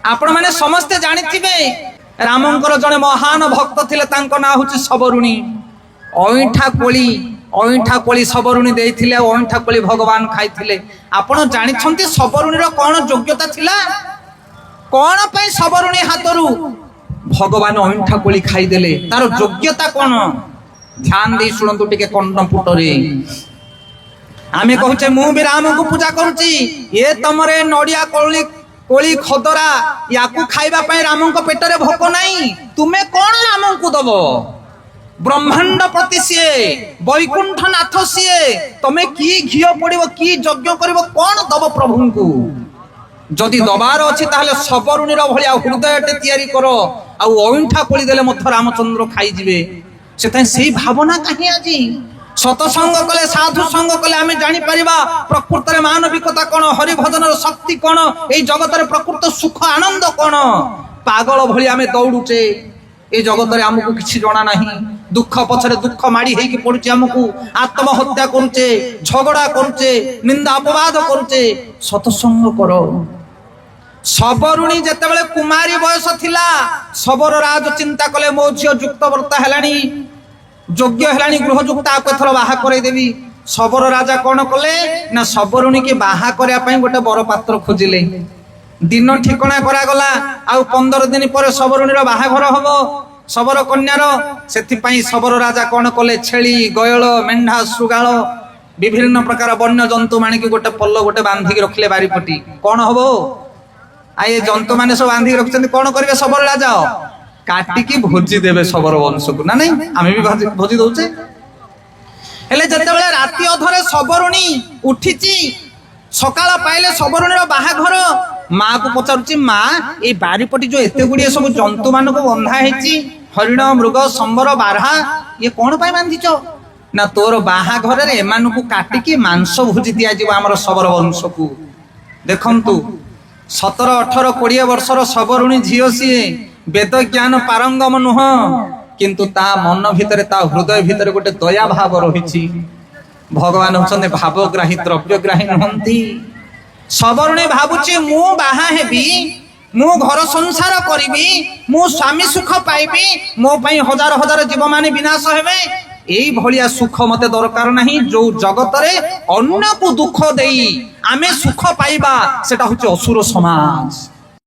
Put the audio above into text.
ଆପଣମାନେ ସମସ୍ତେ ଜାଣିଥିବେ, ରାମଙ୍କର ଜଣେ ମହାନ ଭକ୍ତ ଥିଲେ, ତାଙ୍କ ନାଁ ହଉଛି ସବରୁଣୀ। ଅଇଁଠା କୋଳି, ଅଇଁଠା କୋଳି ସବରୁଣୀ ଦେଇଥିଲେ ଆଉ ଅଇଁଠା କୋଳି ଭଗବାନ ଖାଇଥିଲେ। ଆପଣ ଜାଣିଛନ୍ତି ସବରୁଣୀର କଣ ଯୋଗ୍ୟତା ଥିଲା? କଣ ପାଇଁ ସବରୁଣୀ ହାତରୁ ଭଗବାନ ଅଇଁଠା କୋଳି ଖାଇଦେଲେ? ତାର ଯୋଗ୍ୟତା କଣ? ଧ୍ୟାନ ଦେଇ ଶୁଣନ୍ତୁ ଟିକେ କର୍ଣ୍ଣପୁଟରେ। ଆମେ କହୁଛେ, ମୁଁ ବି ରାମଙ୍କୁ ପୂଜା କରୁଛି। ଏ ତମର ଏ ନଡିଆ କୋଳି, କୋଳି ଖଦରା, ୟାକୁ ଖାଇବା ପାଇଁ ରାମଙ୍କ ପେଟରେ ଭୋକ ନାହିଁ। ତୁମେ କଣ ରାମଙ୍କୁ ଦବ? ବ୍ରହ୍ମାଣ୍ଡ ପ୍ରତି ସିଏ, ବୈକୁଣ୍ଠ ନାଥ ସିଏ। ତମେ କି ଘିଅ ପଡିବ, କି ଯଜ୍ଞ କରିବ, କଣ ଦବ ପ୍ରଭୁଙ୍କୁ? ଯଦି ଦବାର ଅଛି, ତାହେଲେ ସବରୁଣୀର ଭଳିଆ ହୃଦୟଟେ ତିଆରି କର। ଆଉ ଅଇଁଠା କୋଳି ଦେଲେ ମଧ୍ୟ ରାମଚନ୍ଦ୍ର ଖାଇଯିବେ। ସେଥିପାଇଁ ସେଇ ଭାବନା କାହିଁ ଆଜି? ସତସଙ୍ଗ କଲେ, ସାଧୁ ସଙ୍ଗ କଲେ ଆମେ ଜାଣିପାରିବା ପ୍ରକୃତରେ ମାନବିକତା କଣ, ହରିଭଜନର ଶକ୍ତି କଣ, ଏଇ ଜଗତରେ ପ୍ରକୃତ ସୁଖ ଆନନ୍ଦ କଣ। ପାଗଳ ଭଳି ଆମେ ଦୌଡୁଛେ। ଏ ଜଗତରେ ଆମକୁ କିଛି ଜଣା ନାହିଁ। ଦୁଃଖ ପଛରେ ଦୁଃଖ ମାଡ଼ି ହେଇକି ପଡୁଛି ଆମକୁ। ଆତ୍ମହତ୍ୟା କରୁଛେ, ଝଗଡ଼ା କରୁଛେ, ନିନ୍ଦା ଅପବାଦ କରୁଛେ। ସତସଙ୍ଗ କର। ସବରୁଣୀ ଯେତେବେଳେ କୁମାରୀ ବୟସ ଥିଲା, ଶବର ରାଜ ଚିନ୍ତା କଲେ, ମୋ ଝିଅ ଯୁକ୍ତବ୍ରତା ହେଲାଣି, ଯୋଗ୍ୟ ହେଲାଣି, ଗୃହଯୁକ୍ତ, ଆକୁ ଏଥର ବାହା କରେଇଦେବି। ଶବର ରାଜା କଣ କଲେ ନା, ସବରୁଣୀକି ବାହା କରିବା ପାଇଁ ଗୋଟେ ବରପାତ୍ର ଖୋଜିଲେ। ଦିନ ଠିକଣା କରାଗଲା, ଆଉ 15 ଦିନ ପରେ ସବରୁଣୀର ବାହାଘର ହବ, ଶବର କନ୍ୟାର। ସେଥିପାଇଁ ଶବର ରାଜା କଣ କଲେ? ଛେଳି, ଗୟଳ, ମେଣ୍ଢା, ଶୃଗାଳ, ବିଭିନ୍ନ ପ୍ରକାର ବନ୍ୟ ଜନ୍ତୁ ଆଣିକି ଗୋଟେ ପଲ ଗୋଟେ ବାନ୍ଧିକି ରଖିଲେ ବାରିପଟି। କଣ ହବ? ଆଉ ଏ ଜନ୍ତୁ ମାନେ ସବୁ ବାନ୍ଧିକି ରଖିଛନ୍ତି, କଣ କରିବେ ଶବର ରାଜା? କାଟିକି ଭୋଜି ଦେବେ ଶବର ବଂଶକୁ, ନା ନାଇଁ? ଆମେ ବି ଭୋଜି ଦଉଛେ। ହେଲେ ଯେତେବେଳେ ରାତି ଅଧରେ ସବରୁଣୀ ଉଠିଛି, ସକାଳ ପାଇଲେ ସବରୁଣୀର ବାହାଘର, ମାକୁ ପଚାରୁଛି, ମା, ଏଇ ବାରିପଟି ଯୋଉ ଏତେ ଗୁଡିଏ ସବୁ ଜନ୍ତୁ ମାନଙ୍କୁ ବନ୍ଧା ହେଇଛି, ହରିଣ, ମୃଗ, ସମ୍ବର, ବାରହା, ଇଏ କଣ ପାଇଁ ବାନ୍ଧିଛ? ନା, ତୋର ବାହାଘରରେ ଏମାନଙ୍କୁ କାଟିକି ମାଂସ ଭୋଜି ଦିଆଯିବ ଆମର ଶବର ବଂଶକୁ। ଦେଖନ୍ତୁ, 17, 18, 20 ବର୍ଷର ସବରୁଣୀ ଝିଅ ସିଏ, ବେଦ ଜ୍ଞାନ ପାରଙ୍ଗମ ନୁହଁ, କିନ୍ତୁ ତା ମନ ଭିତରେ, ତା ହୃଦୟ ଭିତରେ ଗୋଟେ ଦୟା ଭାବ ରହିଛି। ଭଗବାନ ହଉଛନ୍ତି ଭାବଗ୍ରାହୀ, ଦ୍ରବ୍ୟଗ୍ରାହୀ ନୁହନ୍ତି। ସବରୁଣୀ ଭାବୁଛି, ମୁଁ ବାହା ହେବି, ମୁଁ ଘର ସଂସାର କରିବି, ମୁଁ ସ୍ୱାମୀ ସୁଖ ପାଇବି, ମୋ ପାଇଁ ହଜାର ହଜାର ଜୀବମାନେ ବିନାଶ ହେବେ, ଏଇ ଭଳିଆ ସୁଖ ମତେ ଦରକାର ନାହିଁ। ଯୋଉ ଜଗତରେ ଅନ୍ୟକୁ ଦୁଃଖ ଦେଇ ଆମେ ସୁଖ ପାଇବା, ସେଟା ହଉଛି ଅସୁର ସମାଜ।